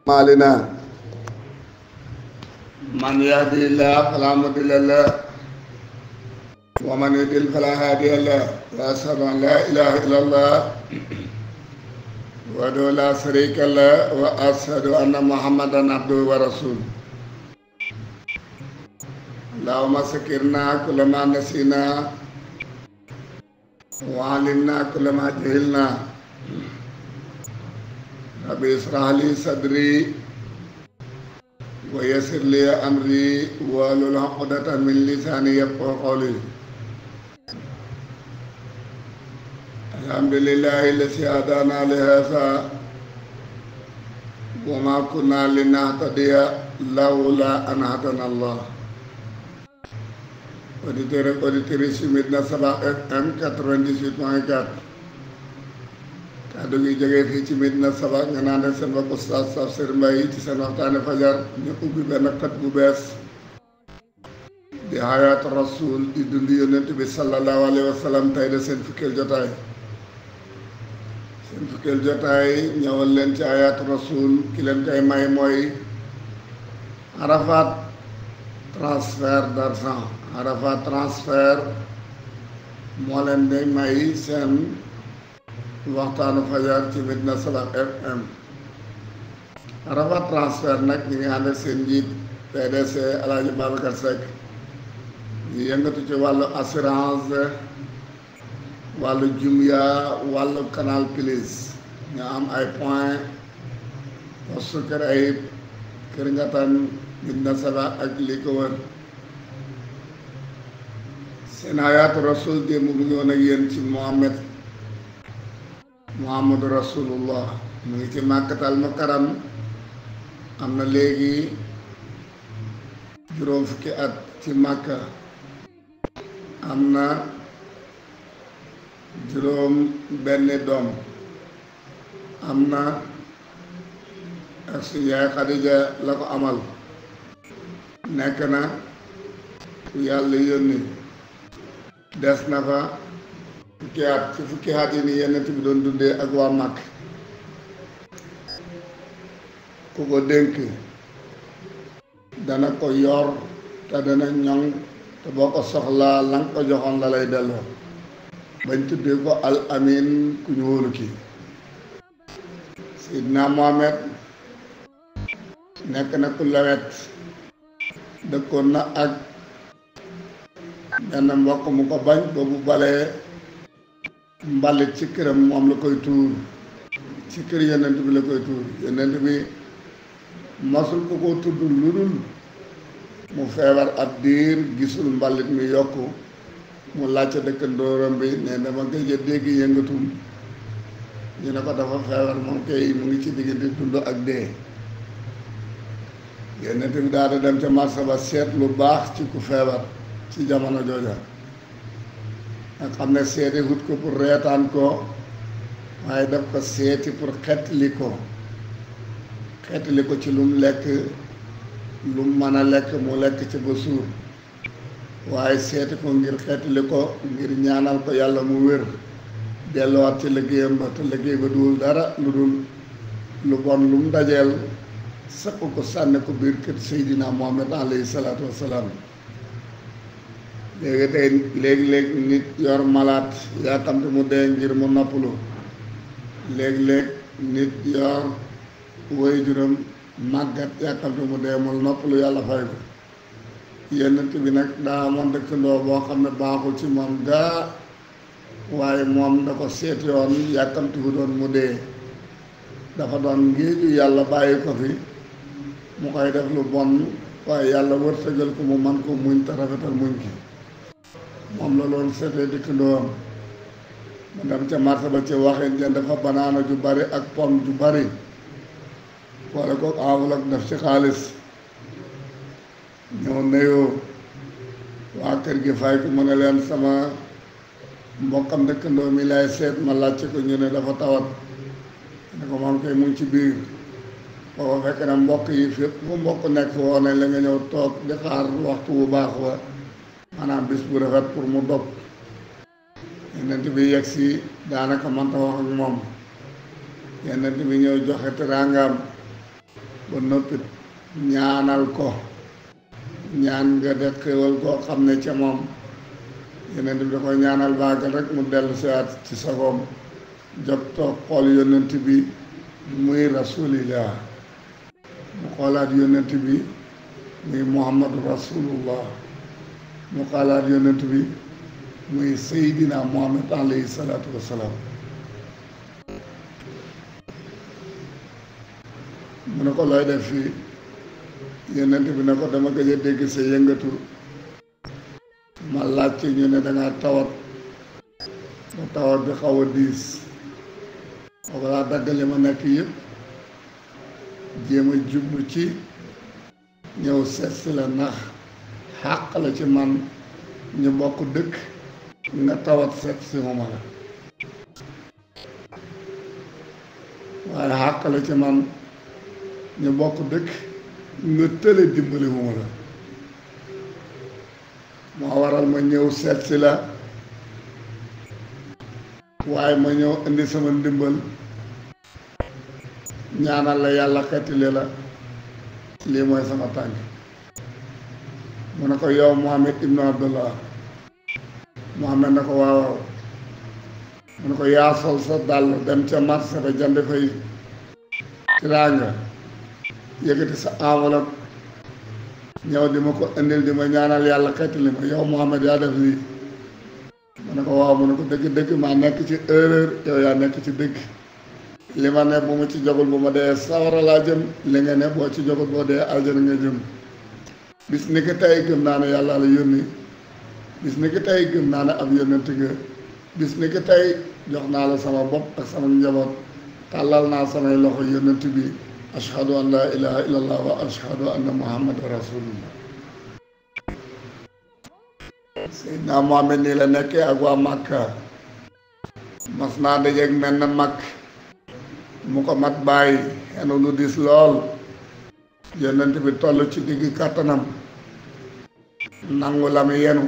أعمالنا من يهدي الله فلا مضل له ومن يضلل فلا هادي له وأشهد أن لا إله إلا الله وحده لا شريك له وأشهد أن محمدا عبده ورسوله اللهم ذكرنا كل ما نسينا وعلمنا كل ما جهلنا ربي اشرح لي صدري ويسر لي أمري واحلل عقدة من لساني يفقهوا قولي الحمد لله الذي هدانا لهذا وما كنا لنهتدي لولا أن هدانا الله. Auditrice Medina Sabakh FM 98.4 kaddu gi jógee fii ci Medina Sabakh nga naan seen mbokk Oustaz Tafsir Mbaye ci seen waxtaane fajar ñu ubbi benn xët bu bees di Hayaatu Rasul di dund yonent bi sallallahu alayhi wa sallam tey de seen fukkeel jotaay ñëwal leen ci Hayaatu Rasul ki leen koy may mooy Arafat transfert d'argent. Arafat transfert moo leen di may seen waxtaanu fajar ci Medina Sabakh FM. Arafat transfert nag ñi ngi ànd ak seen njiit PDC Alaaji Babacar Seck ñu yëngatu ci wàllu assurance, wàllu Jumya, wàllu Canal Plus ñu am ay point poste Kër Ayib, Kër Ngatan, Medina Sabakh ak li ko wër. seen Hayaatu Rasul démb mu ngi woon ak yéen ci Muhammadu Rasulullah mu ngi ci Makkatal Mukarram am na léegi juróom fukki at ci Makka, am na juróom benn doom, am na ak suñu yaay Xadija la ko amal, nekk na ku yàlla yónni. Des na fa fukki at ci fukki at yi ni Yonent bi doon dundee ak waa Màkk ku ko dénk dana ko yor te dana ñoŋ te boo ko soxlaa la nga ko joxoon la lay delloo bañ tuddee ko al amin ku ñu wóolu kii. Seydina Mohamed nekk na ku lewet, dëkkoon na ak benn mbokk mu ko bañ ba bu balee mbalit ci këram moom la koy tuur, ci kër Yonent bi la koy tuur. Yonent bi masul ko ko tudd lu dul mu feebar ab diir gisul mbalit mi yokku mu laajte dëkkandooram bi ne dama gëj a dégg yëngatum ñu ne ko dafa feebar moom kay mu ngi ci diggante dund ak dee. Yonent bi daal di dem ca marché ba seet lu baax ci ku feebar ci jamono jooja nga xam ne seeti wut ko pour reetaan ko waaye daf ko seeti pour xettali ko ci lu mu lekk, lu mu mën a lekk mu lekk ci ba suur, waaye seeti ko ngir xettali ko, ngir ñaanal ko yàlla mu wér delluwaat ci liggéeyam ba te liggéey ba duwul dara lu dul lu bon lu mu dajeel sëq ko sànni ko biir kër Seydina Muhammad alayhi salaatu wassalaam. léegi nit yor malaat yaakamte mu dee ngir mu noppalu, léeg-léeg nit yor waajuram màggat yaakamte mu dee mu noppalu yàlla fay ko. Yonent bi nag daa amoon dëkkandoo boo xam ne baaxul ci moom gaa, waaye moom da ko seet yoon yàkkamti fu doon mu dee, dafa doon ngéeju yàlla bàyyi ko fi mu koy def lu bon, waaye yàlla wërsëgal ko mu man ko muñ te rafetal muñ ki. moom la loolu seetee dëkkandoom mu dem ca marché ba ci waxin jënd fa banaana ju bari ak pomme ju bari wala ko enveloppe def ci xaalis ñëw nuyoo waa kër gi fay ko mu ne leen sama mbokkam dëkkandoo mi lay seet ma laajte ko ñu ne dafa tawat ne ko moom koy mu ngi ci biir booba fekk na mbokk yi fépp fu mbokk nekk woo nañ la nga ñëw toog di xaar waxtu bu baax wa maanaam bis bu rafet pour mu dog. Yonent bi yegg si daanaka mënta wax ak moom. Yonent bi ñëw joxe teraangaam ba noppi ñaanal ko ñaan nga def xéwal koo xam ne ca moom yonent bi da koy ñaanal baagal rek mu dellu siwaat ci sagoom jóg toog xool yonent bi muy rasulillah mu xoolaat yonent bi muy muhammadu rasulullah mu xoolaat yonent bi muy seydina muhammad alayhi salaatu wassalaam mu ne ko looy def fii yonent bi ne ko dama gëj a dégg sa yëngatu ma laajte ñu ne dangaa tawat ba tawat bi xaw a diis boobu laa daggale ma nekk yëpp jéem a jublu ci ñëw seet si la ndax xàq la ci man ñu bokk dëkk nga tawat seet si ma la waaye xàq la ci man ñu bokk dëkk nga tële dimbali ma la moo waral ma ñëw seet si la waaye ma ñëw indi sama ndimbal ñaanal la yàlla xettile la lii mooy sama tànk mu ne ko yow Muhammad ibnu Abdullah Muhammad ne ko waaw mu ne ko yaa sol sa dàll dem ca marché ba jënd fay tiraanga yëkkati sa enveloppe ñëw di ma ko indil di ma ñaanal yàlla xettali ma yow Muhammad yaa def lii mu ne ko waaw mu ne ko dëgg maa nekk ci erreur yow yaa nekk ci dëgg li ma ne bu ma ci jogul bu ma dee sawara laa jëm li nga ne boo ci jogul boo dee aljana nga jëm bis ni ki tey gëm naa ne yàlla la yónni bis ni ki tey gëm naa ne ab yónnent nga bis ni ki tey jox naa la sama bopp ak sama njaboot tàllal naa samay loxo yónnent bi ashhadu an laa ilaha illallah wa ashhadu anna muhammad rasulullah Seydina Muhammad nii la nekkee ak waa Makka mas naa dajeeg mel na mag mu ko mat bàyyi xenu lu dis lool yonent bi toll ci digg kàttanam nangu la mu yenu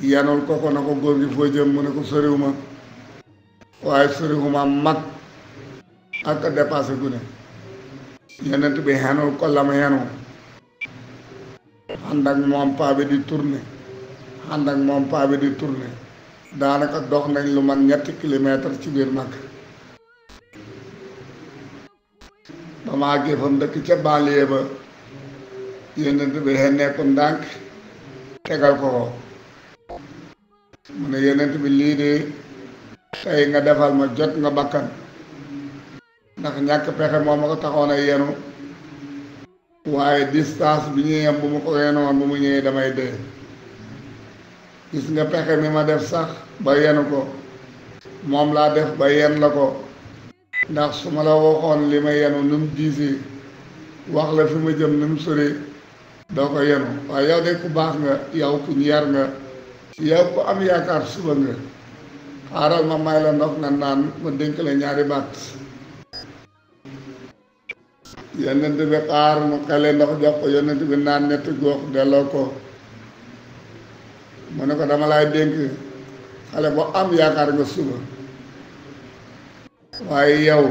yenul ko na ko góor gi foo jëm mu ne ko soriwuma waaye soriwuma mag ak dépassé gune yonent bi xenul ko la mu yenu ànd ak moom paa bi di tourné ànd ak moom paa bi di tourné daanaka dox nañ lu man 3 kilomètres ci biir mag ba ma àggee fa mu dëkk ca banlieue ba yonent bi xennee ko ndànk tegal ko ko mu ne yonent bi lii de tey nga defal ma jot nga bakkan ndax ñàkk pexe moom ma ko taxoon a yenu waaye distance bi ñu yem bu ma ko yenoon bu mu ñëwee damay dee gis nga pexe mi ma def sax ba yenu ko moom laa def ba yen la ko ndax su ma la waxoon li ma yenu nu mu diisee wax la fi ma jëm nu mu sori doo ko yenu waaye yow de ku baax nga yow ku ñu yar nga yow ku am yaakaar suba nga xaaral ma may la ndox nga naan ma dénk la ñaari baat yonent bi xaar mu xele ndox jox ko yonent bi naan ñetti góox delloo ko mu ne ko dama lay dénk xale bu am yaakaar nga suba waaye yow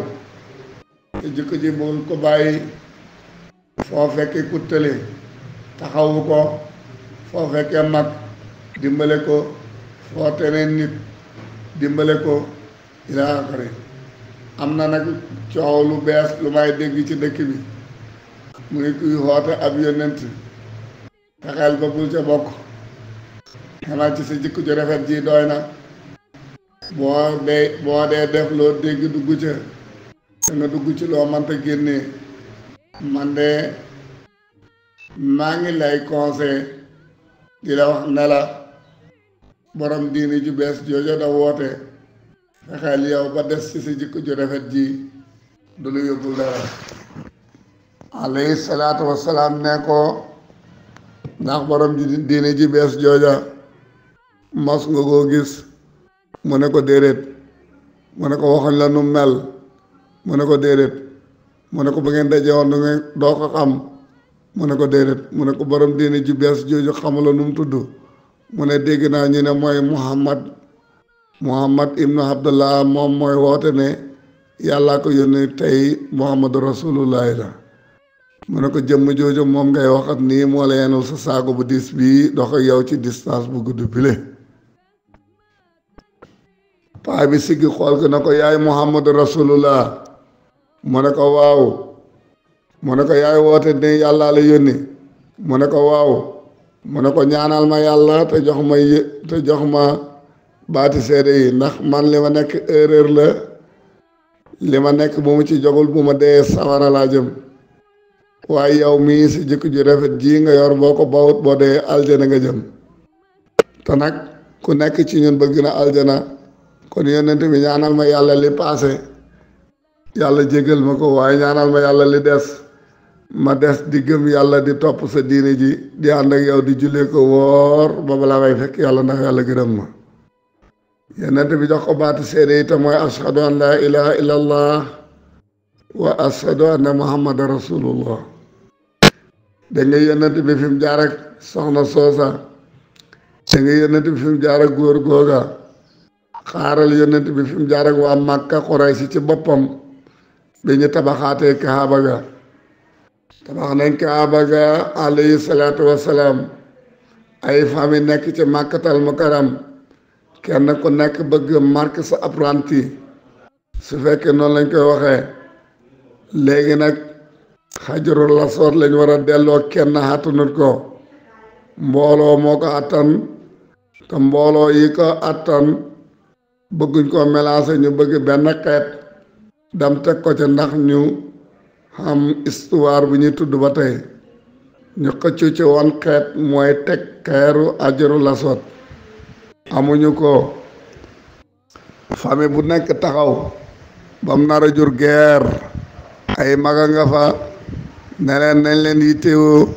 te jikko ji bul ko bàyyi foo fekkee ku tële taxawu ko foo fekkee mag dimbale ko foo teneen nit dimbale ko ilaa axiri am na nag coow lu bees lu may dégg ci dëkk bi muy kuy xoote ab yonent fexeel ba bul ca bokk xanaa ci sa jikko ju rafet ji doy na boo dee def loo dégg dugg ca te nga dugg ci loo mënta génnee man de maa ngi lay conseil di la wax ne la borom diini ju bees joojo da woote fexeel yow ba des ci sa jikko ju rafet ji du lu yóbbul dara alayhi salaatu wassalaam ne ko ndax borom diini ji bees jooja mos nga koo gis mu ne ko déedéet mu ne ko waxuñ la nu mel mu ne ko déedéet mu ne ko ba ngeen daje woon doo ko xam mu ne ko déedéet mu ne ko borom diine ji bees jooju xamula nu mu tudd mu ne dégg naa ñu ne mooy Muhammad ibnu Abdullah moom mooy woote ne yàllaa ko yónni tey muhammadu rasulullahi la mu ne ko jëmm jooju moom ngay waxat nii moo la yenul sa saako bu diis bii dox ak yow ci distance bu gudd bile paa bi siggi xool ko ne ko yaay muhammadu rasulullah mu ne ko waaw mu ne ko yaay woote ne yàllaa la yónni mu ne ko waaw mu ne ko ñaanal ma yàlla te jox ma baati seede yi ndax man li ma nekk erreur la li ma nekk bu mu ci jogul bu ma dee sawara laa jëm waaye yow mii si jikko ju rafet ji nga yor boo ko bawut boo dee aljana nga jëm te nag ku nekk ci ñun bëgg na aljana kon yonent bi ñaanal ma yàlla li paase yàlla jégal ma ko waaye ñaanal ma yàlla li des ma des di gëm yàlla di topp sa diine ji di ànd ak yow di jullee ko woor ba balaa may fekk yàlla ndax yàlla gërëm ma yonent bi jox ko baatu seede yi te mooy ashhadu an laa ilaha illa allah wa ashhadu anna muhammadan rasulullah da nga yonent bi fi mu jaar ak soxna soosa da nga yonent bi fi mu jaar ak góor googa xaaral yonent bi fi mu jaar ak waa Màkka Quraysh ci boppam bi ñu tabaxaatee Kaaba ga tabax nañ Kaaba ga alayhi salaatu wassalaam ay famille nekk ci Màkkatal Mukarram kenn ku nekk bëgg marque sa apprenti su fekkee noonu lañ koy waxee léegi nag Hajarul Aswad lañ war a delloo kenn àttanut ko mbooloo moo ko attan te mbooloo yi ko attan bëgguñ ko mélanger ñu bëgg benn xeet dam teg ko ci ndax ñu xam histoire bu ñuy tudd ba tey ñu xëccu ci woon xeet mooy teg xeeru Hajarul Aswad amuñu ko famille bu nekk taxaw bam nar a jur guerre ay maga nga fa ne leen nañ leen yittewoo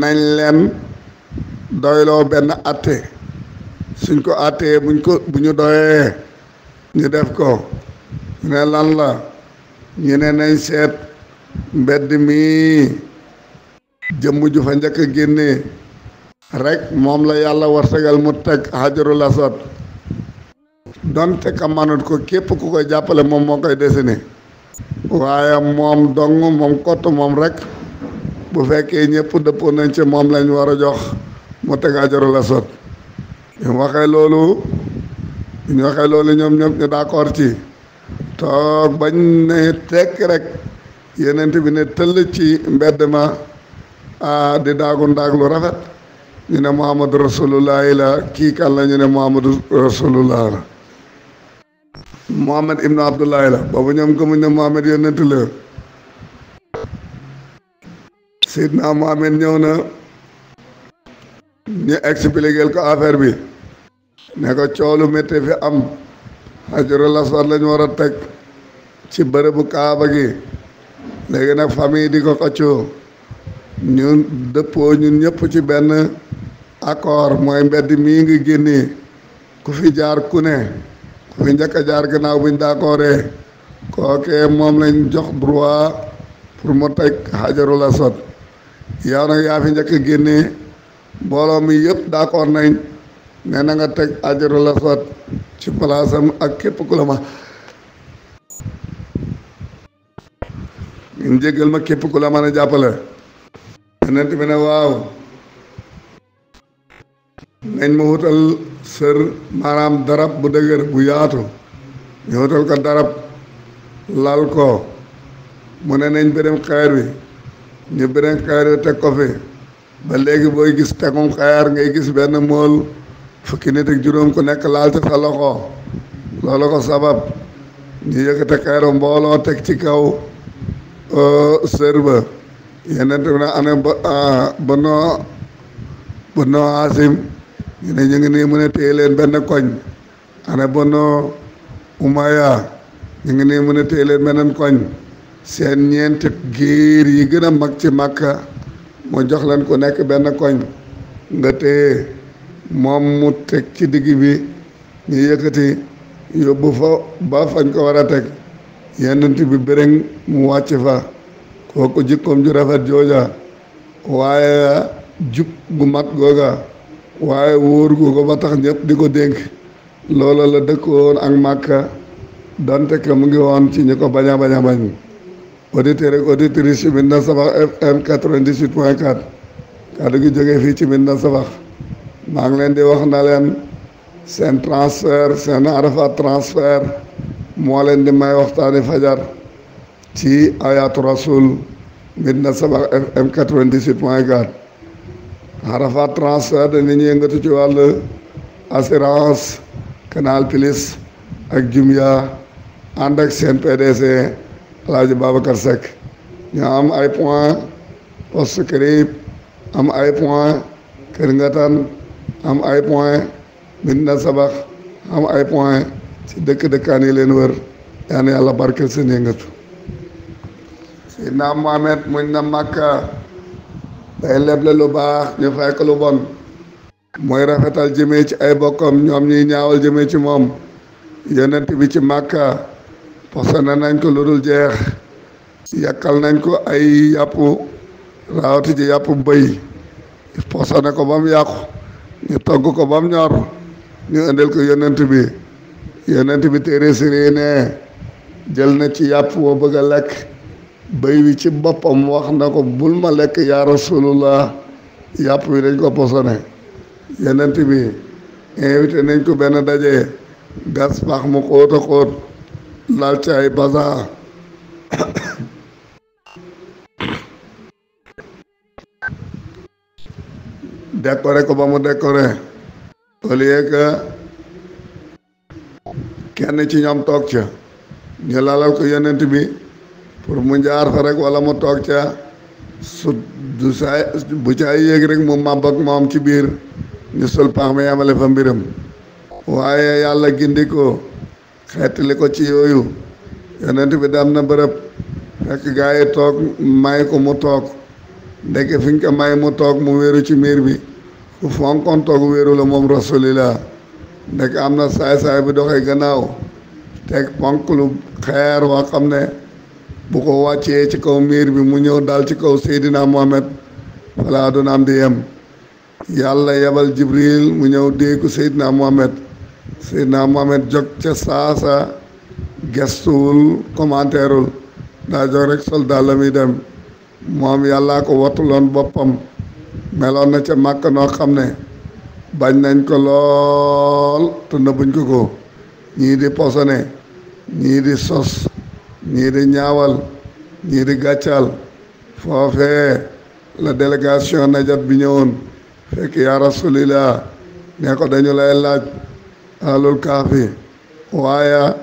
nañ leen doyloo benn atte suñ ko attee bu ñu doyee ñu def ko ñu ne lan la ñu ne nañ seet mbedd mi jëmm ju fa njëkk a génnee rek moom la yàlla warsagal mu teg Hajarul Aswad donte ka manut ko képp ku koy jàppale moom moo koy dessiné waaye moom dong moom kott moom rek bu fekkee ñëpp dëppoo nañ ci moom lañ war a jox mu teg Hajarul Aswad ñu waxee loolu ñoom ñëpp ñu d'accord ci toog bañ ne tekk rek yenent bi ne tëll ci mbedd ma di daagu ndaag lu rafet ñu ne Muhammadu Rasulullah la kii kan la ñu ne Muhammadu Rasulullah la Muhammad ibnu Abdullahi la boobu ñoom gëmuñ ne Muhammad yonent la Seydina Muhammad ñëw na ñu expliquer ko affaire bi ne ko coolu métti fi am Hajarul Aswad lañ war a teg ci bërëbu Kaaba gi léegi nag famille di ko xëccoo ñun dëppoo ñun ñëpp ci benn accord mooy mbedd mii ngi génnee ku fi jaar ku ne ku fi njëkk a jaar gannaaw buñ d'accordee kookee moom lañ jox droit pour mu teg Hajarul Aswad yow nag yaa fi njëkk a génnee mbooloo mi yëpp d'accord nañ ne na nga teg Hajarul Aswad ci palaasam ak képp ku la ma ngeen jéggal ma képp ku la mën a jàppale yonent bi ne waaw nañ ma wutal sër maanaam darab bu dëgër bu yaatu ñu wutal ko darab lal ko mu ne nañ bërëm xeer wi ñu bërëm xeer wi teg ko fi ba léegi booy gis tegum xeer ngay gis benn mool fukki nit ak juróom ku nekk laal ci sa loxo loolu ko sabab ñu yëkkate xeeru mbooloo teg ci kaw sër ba yeneen bi ne ane Banu Haasim ñu ne ñu ngi nii mu ne téye leen benn koñ ane Banu Umayya ñu ngi nii mu ne téye leen beneen koñ seen ñeenti giir yi gën a mag ci Makka mu jox leen ku nekk benn koñ nga téye moom mu teg ci digg bi ñu yëkkati yóbbu fa ba fañ ko war a teg yenent bi bërëng mu wàcc fa kooku jikkoom ju rafet jooja waaye jub gu mat googa waaye wóor googa ba tax ñëpp di ko dénk loola la dëkkoon ak Màkka donte que mu ngi woon ci ñu ko bañ a bañ auditeurs ak auditrices yi Médina Sabakh FM 98.4 kàddu gi jógee fii ci Médina Sabakh maa ngi leen di wax na leen seen transfert seen Arafat transfert moo leen di may waxtaani fajar ci Ayatou Rasoul Médina Sabakh FM 98.4 Arafat transfert da nit ñi yëngatu ci wàllu assurance Canal Plus ak Jumia ànd ak seen PDC Alaaji Babacar Seck ñoo am ay point Poste Crib am ay point Kër Ngatan am ay point Médina Sabakh am ay point ci dëkk-dëkkaan yi leen wër yaa na yàlla barkeel seen yëngatu Seydina Mohamed muñ na Makka day leble lu baax ñu fay ko lu bon mooy rafetal jëmee ci ay bokkam ñoom ñuy ñaawal jëmee ci moom yonent bi ci Makka posone nañ ko lu dul jeex yàkkal nañ ko ay yàpp raawati ci yàpp bëy posone ko ba mu yàqu ñu togg ko ba mu ñor ñu indil ko yonent bi téere siri ne jël na ci yàpp woo bëgg a lekk bëy wi ci boppam wax na ko bul ma lekk yaa rasulullah yàpp wi dañ ko posone yonent bi invité nañ ko benn daje gas pax mu xóot a xóot laal ci ay basan décoré ko ba mu décoré au lieu que kenn ci ñoom toog ca ñu lalal ko yonent bi pour mu jaar fa rek wala mu toog ca su du saa bu ca yéeg rek mu màbb ak moom ci biir ñu sol pax mi yamale fa mbiram waaye yàlla gindi ko xeetali ko ci yooyu yonent bi dem na bërëb fekk gaa yi toog may ko mu toog ndeke fi nga ko may mu toog mu wéeru ci miir bi fu fonkoon toog wéeru la moom rasulillah ndek am na saay-saay bi doxee gannaaw teg ponk lu xeer waa xam ne bu ko wàccee ci kaw miir bi mu ñëw dal ci kaw Seydina Mohamed fala aduna am di yem yàlla yebal Jibril mu ñëw déeku Seydina Mohamed jóg ca saasa gestuwul commentairul daa jóg rek soldat la muy dem moom yàllaa ko wattuloon boppam meloon na ca Màkka noo xam ne bañ nañ ko lool te nëbbuñ ko ñii di posone ñii di sos ñii di ñaawal ñii di gàccal foofee la délégation najat bi ñëwoon fekk yaa rasulillah ne ko dañu lay laaj alul kaafi waaye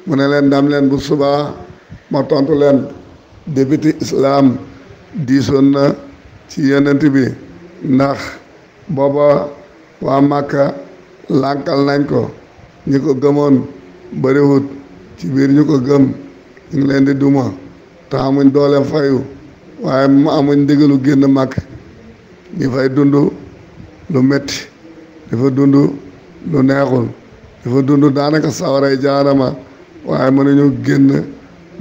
mu ne leen dam leen bu subaa ma tontu leen député islam diisoon na ci yonent bi ndax booba waa Màkka lànkal nañ ko ñi ko gëmoon bariwut ci biir ñu ko gëm ñu ngi leen di duma te amuñ doole fayu waaye mu amuñ ndigalu génn Màkk ñi fay dund lu metti dafa dund lu neexul dafa dund daanaka sawaray jaanama waaye mënuñu génn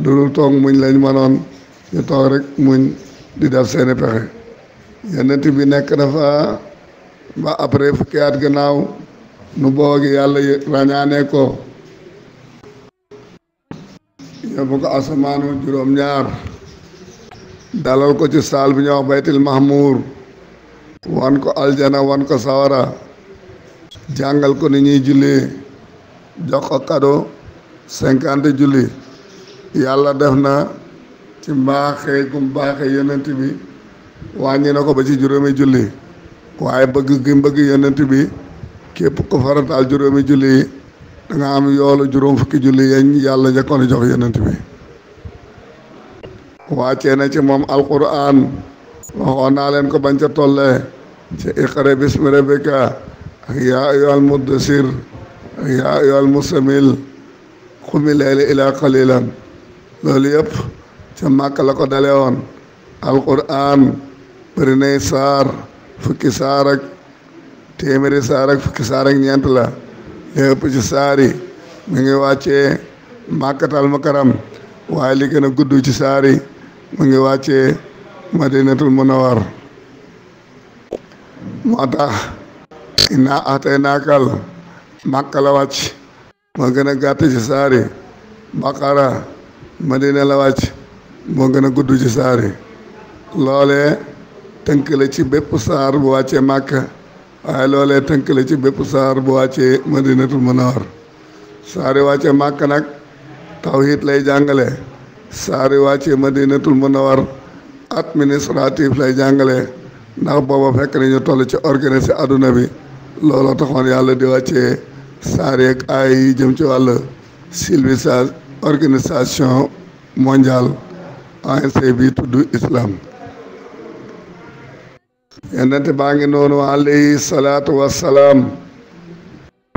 lu dul toog muñ lañ mënoon ñu toog rek muñ di def seeni pexe yonent bi nekk dafa ba après fukki at gannaaw nu boogi yàlla ràññaane ko yóbbu ko asamaanu juróom-ñaar dalal ko ci saal bi ñuy wax baytil mahmur wan ko aljana wan ko sawara jàngal ko ni ñuy julli jox ko cadeau 50 julli yàlla def na ci mbaaxee gum baaxee yonent bi wàññi na ko ba ci juróomi julli waaye bëgg gi bëgg yonent bi képp ko farataal juróomi julli yi da nga am yoolu juróom fukki julli yañ yàlla njëkkoon jox yonent bi wàccee na ci moom alquran waxoon naa leen ko bañ ca tollee ci iqra bismi rabbika ak yaa ayyuhal muddassir ak yaa ayyuhal muzammil xumi layla ila qalilan loolu yëpp ca Màkka la ko dalee woon alquran bëri nay saar fukki saar ak téeméeri saar ak fukki saar ak ñeent la lépp ci saar yi mi ngi wàccee Màkkatal Mukarram waaye li gën a gudd ci saar yi mi ngi wàccee Madinatul Munawwar moo tax innaa a'taynaakal Màkka la wàcc moo gën a gàtt ci saar yi baqara madina la wàcc moo gën a gudd ci saar yi loolee tënk la ci bépp saar bu wàccee màkka waaye loolee tënk la ci bépp saar bu wàccee madinatul munawwar saar yi wàccee màkka nag tawhid lay jàngale saar yi wàccee madinatul munawwar administratif lay jàngale ndax booba fekk nañu toll ci organiser adduna bi looloo taxoon yàlla di wàccee saar yeeg ay yi jëm ci wàll civilisation organisation mondiale ANC bi tudd islam yonent baa ngi noonu alayhi salaatu wassalaam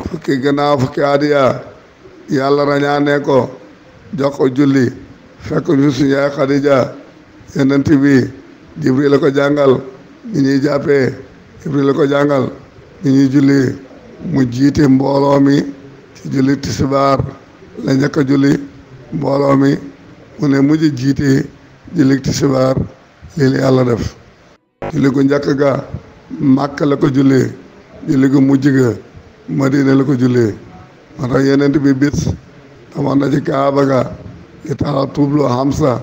fukki gannaaw fukki adiya yàlla rañaane ko jox ko julli fekk ñu suñu yaay Xadija yonent bi Jibril la ko jàngal ni ñuy jàppee Jibril la ko jàngal ni ñuy julli mu jiite mbooloo mi ci julli tisbaar la njëkk a julli mbooloo mi mu ne mujj jiite julli tisbaar lii la yàlla def julli gu njëkk ga màkk la ko jullee julli gu mujj ga madina la ko jullee moo tax yenent bi bis amoon na ci kaaba ga yi taxaw tuubloo Hamza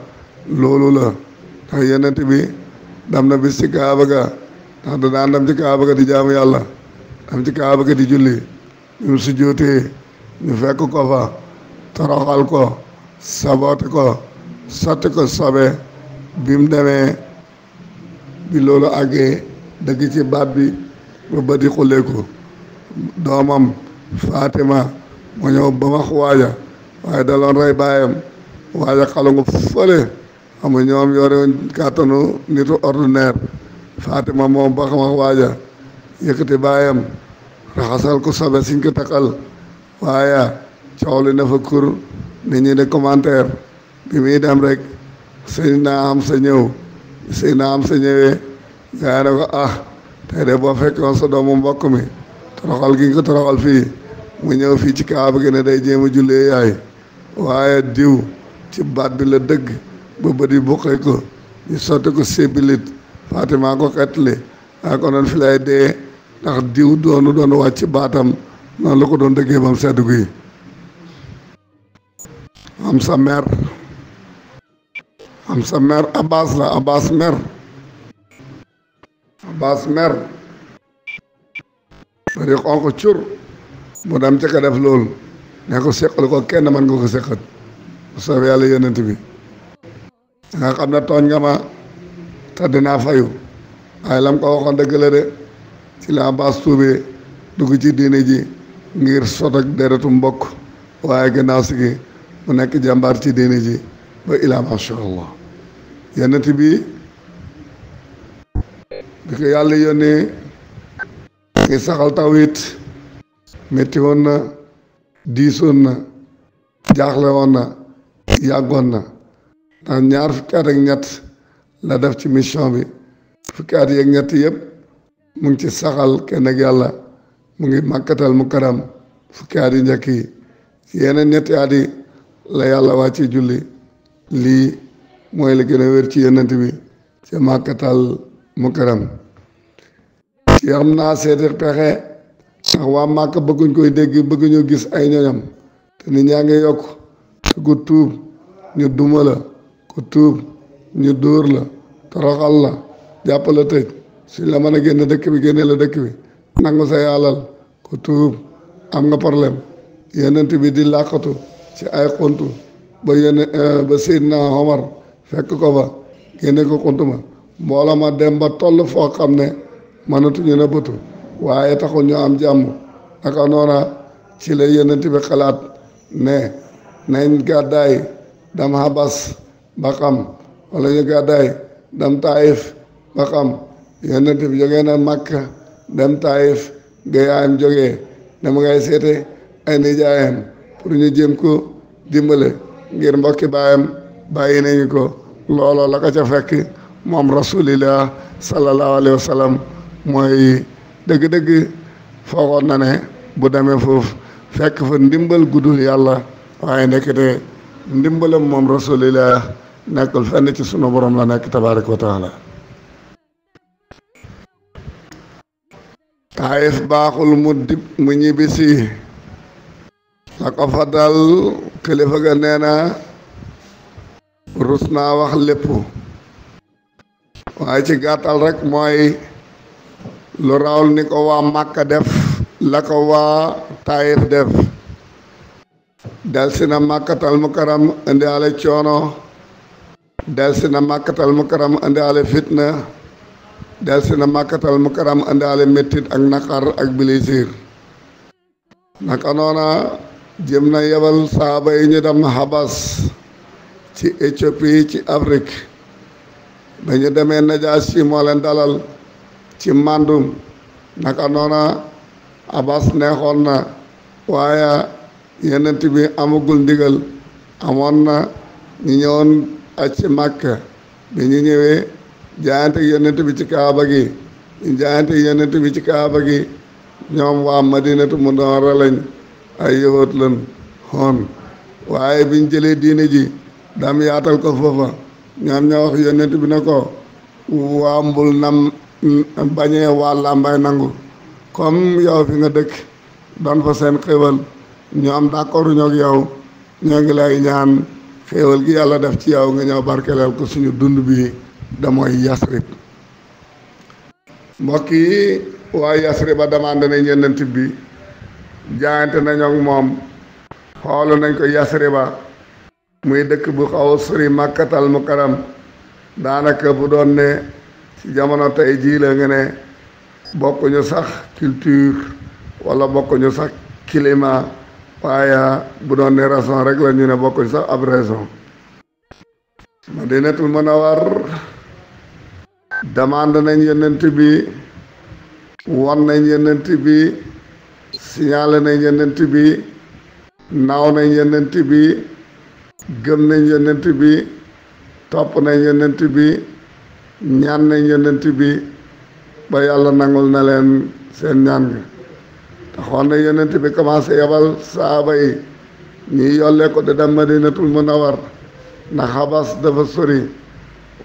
loolu la tax yenent bi dam na bis ci kaaba ga ndax da daan dem ci kaaba ga di jaamu yàlla dam ci kaaba ga di julli ñu su jootee ñu fekk ko fa toroxal ko saboote ko sotti ko sobe bi mu demee bi loolu àggee dëgg ci baat bi ba bëti xuleeku doomam Fatima moo ñëw ba max waaja waaye daloon rey baayam waaja xalangu fële xam nga ñoom yore kàttanu nitu ordinaire Fatima moom ba max waaja yëkkati baayam raxasal ko sobe siñ ko takkal waaye coow li na fa kur nit ñi de commentaire bi muy dem rek Seydina Hamza ñëw Seydina Hamza ñëwee gaa yi ne ko tey de boo fekkoon sa doomu mbokk mi toroxal gi nga ko toroxal fii mu ñëw fii ci kaaba gi ne day jéem a jullee yaay waaye diw ci baat bi la dëgg ba bëdi buqee ko ñu sotti ko sébilit Fatima ko xettali waaye ko noon fi lay dee ndax diw doon wàcc ci baatam noonu la ko doon dëggee ba mu sedd guy am sa mer Abbas la Abbas mer bari xonq cur mu dem ca ka def loolu ne ko seqal ko kenn man nga ko seqat bu soobee yàlla yonent bi nga xam ne tooñ nga ma te dinaa fayu waaye lam ko waxoon dëgg la de ci la Abbas tuubee dugg ci diine ji ngir sot ak deretu mbokk waaye gannaaw si gi mu nekk jàmbaar ci diine ji ba ilaa masha Allah yonent bi ko yàlla yónnee ngi saxal tawhid métti woon na diisoon na jaaxle woon na yàggoon na ndax ñaar fukki at ak ñett la def ci mission bi fukki at yeeg ñett yëpp mu ngi ci saxal kenn ak yàlla mu ngi màkkatal mu karam fukki at yi njëkk yi ci yeneen ñetti at yi la yàlla wàcce julli lii mooy li gën a wér ci yonent bi ci màkkatal mu karam ci xam naa seeti pexe ndax waa màkk bëgguñ koy dégg bëgguñu gis ay ñoñam te nit ñaa ngi yokk te ku tuub ñu duma la ku tuub ñu dóor la toroxal la jàpp la tëj suñ la mën a génne dëkk bi génne la dëkk bi nangu say alal ku tuub am nga problème yonent bi di làqatu ci ay xuntu ba ba Seydina Omar fekk ko fa génne ko xuntu ma mbooloo ma dem ba toll foo xam ne mënatuñu na bëtu waaye taxul ñu am jàmm naka noona ci la yonent bi xalaat ne nañ gàddaay dem Habas ba xam wala ñu gàddaay dem Taïf ba xam yonent bi jógee na Makka dem Taïf gayaayam jógee dama ngay seete ay nijaayam pour ñu jéem ko dimbale ngir mbokki baayam bàyyi nañu ko looloo la ko ca fekk moom rasulillah sallallahu alayhi wa sallam mooy dëgg-dëgg foogoon na ne bu demee foofu fekk fa ndimbal guddul yàlla waaye nekkite ndimbalam moom rasulillah nekkul fenn ci sunu borom la nekk tabaraka wa taala Taayif baaxul mu ñibbisi la ko fa dal kilifa ga nee na rus naa wax lépp waaye ci gàttal rek mooy lu rawul ni ko waa Màkka def la ko waa Taayif def del si na Màkkatal Mukarram indi ale coono del si na Màkkatal Mukarram indi ale fitna del si na Màkkatal Mukarram indi ale mettit ak naqar ak bilisir naka noona jëm na yebal saaba yi ñu dem Habas ci Éthiopie ci Afrique ba ñu demee Najaasi moo leen dalal ci Mandum naka noona Abbas neexoon na waaye yenent bi amagul ndigal amoon na ñu ñëwoon aj ci Màkka bi ñu ñëwee jaayante yenent bi ci Kaaba gi ñu jaayante yenent bi ci Kaaba gi ñoom waa Madinatu Munawwara lañ ay yëwat lan xoon waaye biñ jëlee diine ji dam yaatal ko foofa ñoom ñoo wax yonent bi ne ko waa mbul nam bañee waa làmbaay nangu comme yow fi nga dëkk doon fa seen xéwal ñoom d'accord ñoo ak yow ñoo ngi lay ñaan xéwal gi yàlla def ci yow nga ñëw barkeleel ko suñu dund bi da mooy Yasrib mbokk yi waa Yasrib ba demandé nañ yonent bi jaayante nañu ak moom xoolu nañ ko Yasriba muy dëkk bu xaw a sori Makkatal Mukarram daanaka bu doon ne ci jamono tey jii la nga ne bokkuñu sax culture wala bokkuñu sax climat waaye bu doon ne raison rek la ñu ne bokkuñu sax ab raison Madinatul Munawwar demande nañ yonent bi won nañ yonent bi signalé nañ yonent bi naaw nañ yonent bi gëm nañ yonent bi topp nañ yonent bi ñaan nañ yonent bi ba yàlla nangul na leen seen ñaan gi taxoon na yonent bi commencé yabal saaba yi ñuy yollee ko di dem Madinatul Munawwar ndax Habas dafa sori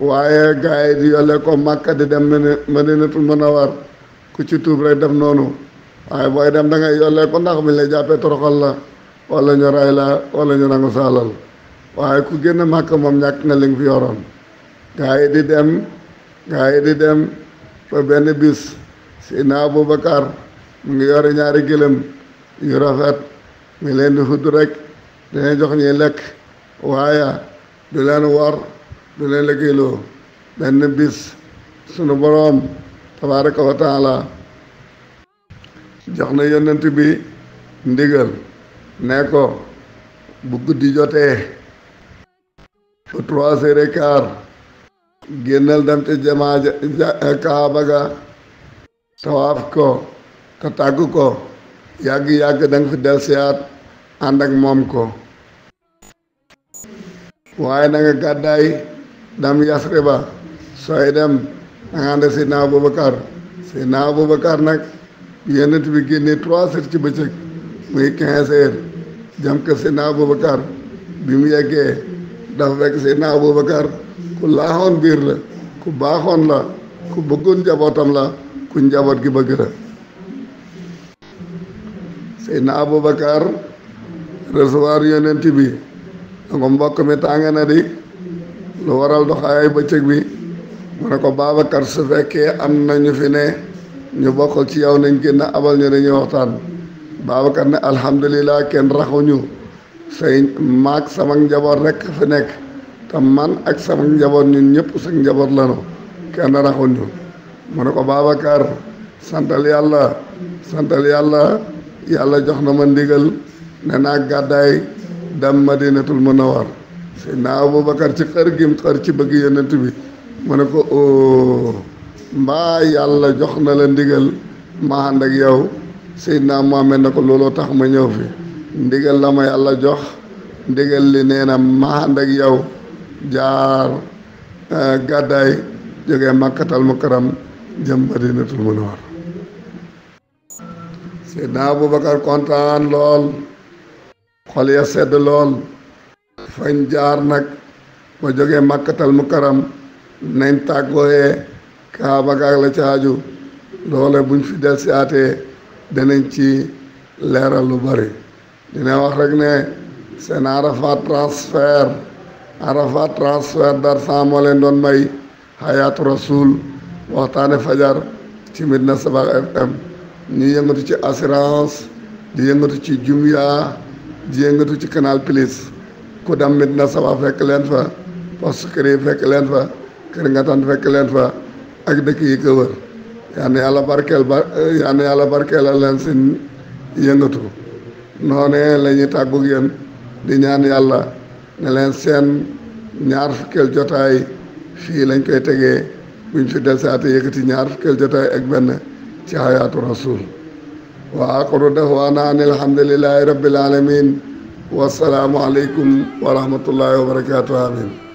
waaye gars yi di yollee ko Makka di dem Madinatul Munawwar ku ci tuub rek def noonu waaye booy dem da ngay yollee ko ndax mi lay jàppee toroxal la wala ñu ray la wala ñu nangu saalal waaye ku génn Màkka moom ñàkk nga li nga fi yoroon gaa yi di dem ba benn bis Seydina Abubakar mu ngi yore ñaari gëlëm yu rafet mi leen di xudd rek dina jox ñuy lekk waaye du leen war du leen liggéeyloo benn bis sunu boroom tabaaraka wa taala jox na yonent bi ndigal ne ko bu guddi jotee bu 3h15 génnal dem ci jamaa Kaaba ga tawaaf ko te tàgg ko yàgg-yàgg da nga fi del siyaat ànd ak moom ko waaye na nga gàddaay dem Yasriba sooy dem da nga ànd Seydina Abubakar nag yonent bi génnee 3h ci bëccëg muy 15h jëm kër Seydina Abubakar bi mu yeggee dafa fekk Seydina Abubakar ku laaxoon biir la ku baaxoon la ku bëggoon njabootam la ku njaboot gi bëgg la Seydina Abubakar recevoir yonent bi da ko mbokk mi tàng na di lu waral doxaay bëccëg bi mu ne ko Babacar su fekkee am na ñu fi ne ñu bokk ci yow nañ génn abal ñu dañuy waxtaan Babacar ne alhamdulilah kenn raxuñu say maag sama njaboot rek fi nekk te man ak sama njaboot ñun ñëpp sa njaboot lanu kenn raxuñu mu ne ko Babacar santal yàlla yàlla jox na ma ndigal ne naa gàddaay dem Madinatul Munawwar Seydina Abubakar ci xër gim xër ci bëgg yonent bi mu ne ko o mbaa yàlla jox na la ndigal ma ànd ak yow Seydina Muhammad ne ko looloo tax ma ñëw fi ndigal la ma yàlla jox ndigal li nee na ma ànd ak yow jaar gàddaay jógee Makkatal Mukarram jëm Madinatul Munawwar Seydina Abubakar kontaan lool xol ya sedd lool fañ jaar nag ba jógee Makkatal Mukarram nañ tàggooyee Kaaba gaag la caaju loole buñ fi del si aatee danañ ci leeral lu bari dina wax rek ne seen Arafat transfert d'argent moo leen doon may Hayatou Rassoul waxtaane fajar ci Medina Sabakh FM ñi yëngatu ci assurance di yëngatu ci Jumya di yëngatu ci Canal Plus ku dem Medina Sabakh fekk leen fa Poste Kër fekk leen fa Kër Ngatan fekk leen fa ak dëkk yi ko wër yal na yàlla barkeelal leen seen yëngatu noonee la ñuy tàggu yéen di ñaan yàlla ne leen seen ñaar fukkeel jotaay fii lañ koy tegee buñ fi del saate yëkkati ñaar fukkeel jotaay ak benn ci Hayatou Rassoul wa aaxiru da'waanaa ani alhamdulillaahi rabbil aalamiin wa salaamu aleykum wa rahmatullaahi wa barakaatuh. Amiin.